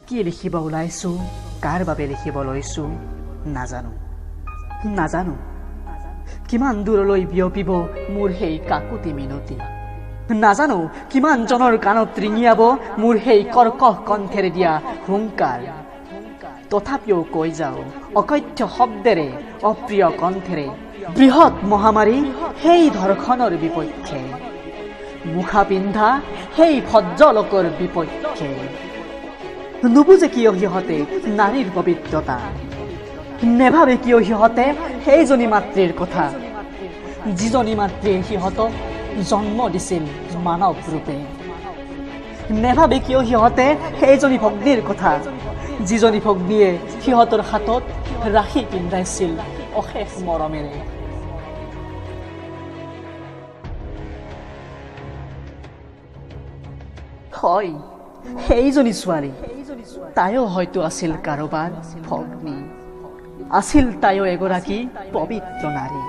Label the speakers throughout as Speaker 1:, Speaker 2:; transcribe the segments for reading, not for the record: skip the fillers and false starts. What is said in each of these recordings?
Speaker 1: কি লিখিব ওলাইছোঁ, কাৰ বাবে লিখিব লৈছোঁ নাজানো, নাজানো কিমান দূৰলৈ বিয়পিব মোৰ সেই কাকুতি মিনতি, নাজানো কিমানজনৰ কাণত ৰিঙিয়াব মোৰ সেই কৰ্কশ কণ্ঠেৰে দিয়া হুংকাৰ। তথাপিও কৈ যাওঁ অকথ্য শব্দেৰে, অপ্ৰিয় কণ্ঠেৰে, বৃহৎ মহামাৰী সেই ধৰ্ষণৰ বিপক্ষে, মুখা পিন্ধা সেই ভদ্ৰলোকৰ বিপক্ষে। নুবুজে কিয় সিহঁতে নাৰীৰ পবিত্ৰতা, নেভাবে কিয় সিহঁতে সেইজনী মাতৃৰ কথা, যিজনী মাতৃয়ে সিহঁতক জন্ম দিছিল মানৱ ৰূপে। নেভাবে কিয় সিহঁতে সেইজনী ভগ্নীৰ কথা, যিজনী ভগ্নীয়ে সিহঁতৰ হাতত ৰাখি পিন্ধাইছিল অশেষ মৰমেৰে। হয়, সেইজনী ছোৱালী, তাইও হয়তো আছিল কাৰোবাৰ ভগ্নী, আছিল তাইও এগৰাকী পবিত্ৰ নাৰী।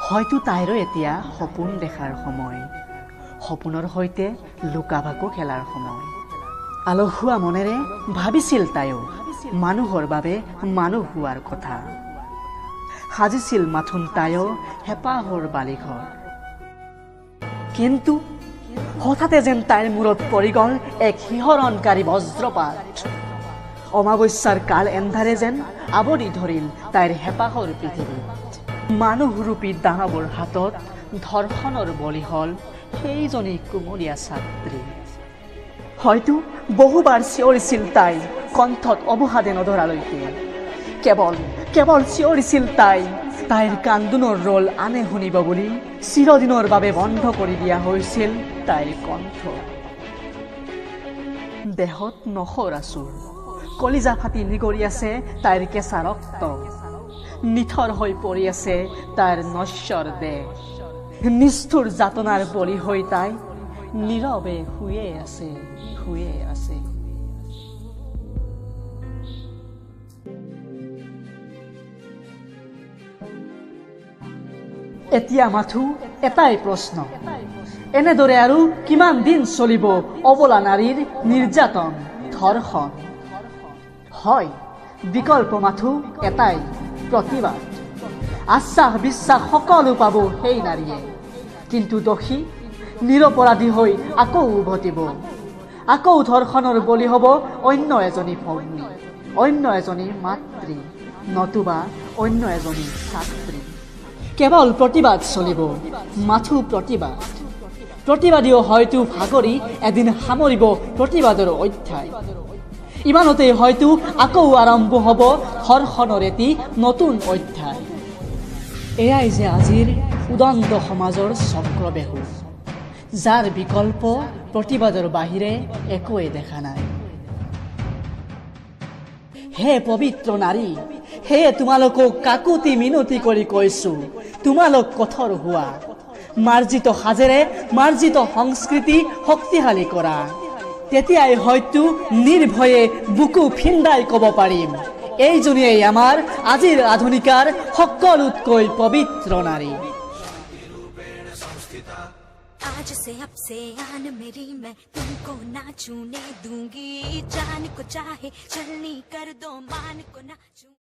Speaker 1: হয়তো তাইৰো এতিয়া সপোন দেখাৰ সময়, সপোনৰ সৈতে লুকা ভাকু খেলাৰ সময়। আলসুৱা মনেৰে ভাবিছিল তাইও মানুহৰ বাবে মানুহ হোৱাৰ কথা, সাজিছিল মাথোন তাইও হেঁপাহৰ বালিঘৰ। কিন্তু হঠাতে যেন তাইৰ মূৰত পৰি গ'ল এক শিহৰণকাৰী বজ্ৰপাত। অমাৱস্যাৰ কাল এন্ধাৰে যেন আৱৰি ধৰিল তাইৰ হেঁপাহৰ পৃথিৱীত। মানুহৰূপী দানৱৰ হাতত ধৰ্ষণৰ বলি হ'ল সেইজনী কুমলীয়া ছাত্ৰী। হয়তো বহুবাৰ চিঞৰিছিল তাই, কণ্ঠত অৱসাদে নধৰালৈকে। কেৱল কেৱল চিঞৰিছিল তাই। তাইৰ কান্দোনৰ ৰোল আনে শুনিব বুলি চিৰদিনৰ বাবে বন্ধ কৰি দিয়া হৈছিল তাইৰ কণ্ঠ। দেহত নখৰ আঁচোৰ, কলিজা ফাটি নিগৰি আছে তাইৰ কেঁচা ৰক্ত, নিথৰ হৈ পৰি আছে তাইৰ নশ্বৰ দেহ। নিষ্ঠুৰ যাতনাৰ বলি হৈ তাই নীৰৱে শুয়ে আছে, শুয়ে আছে। এতিয়া মাথো এটাই প্ৰশ্ন, এনেদৰে আৰু কিমান দিন চলিব অবলা নাৰীৰ নিৰ্যাতন, ধৰ্ষণ? হয়, বিকল্প মাথো এটাই, প্ৰতিবাদ। আশ্বাস বিশ্বাস সকলো পাব সেই নাৰীয়ে, কিন্তু দোষী নিৰপৰাধী হৈ আকৌ উভতিব, আকৌ ধৰ্ষণৰ বলি হ'ব অন্য এজনী ভগ্নী, অন্য এজনী মাতৃ, নতুবা অন্য এজনী ছাত্ৰী। কেৱল প্ৰতিবাদ চলিব, মাথো প্ৰতিবাদ। প্ৰতিবাদীও হয়তো ভাগৰি এদিন সামৰিব প্ৰতিবাদৰ অধ্যায়। ইমানতেই হয়তো আকৌ আৰম্ভ হ'ব ধৰ্ষণৰ এটি নতুন অধ্যায়। এয়াই যে আজিৰ উদন্ত সমাজৰ চক্ৰবেহু, যাৰ বিকল্প প্ৰতিবাদৰ বাহিৰে একোৱে দেখা নাই। হে পবিত্ৰ নাৰী, সেয়ে তোমালোকক কাকুতি মিনতি কৰি কৈছো, তোমালোক কঠোৰ হোৱা, মাৰ্জিত সাজেৰে মাৰ্জিত সংস্কৃতি শক্তিশালী কৰা। তেতিয়াই হয়তো নিৰ্ভয়ে বুকু ফিন্দাই ক'ব পাৰিম, এইজনীয়েই আমাৰ আজিৰ আধুনিকাৰ সকলোতকৈ পবিত্ৰ নাৰী।
Speaker 2: आज से अब से आन मेरी, मैं तुमको ना छूने दूंगी। जान को चाहे चलनी कर दो, मान को ना।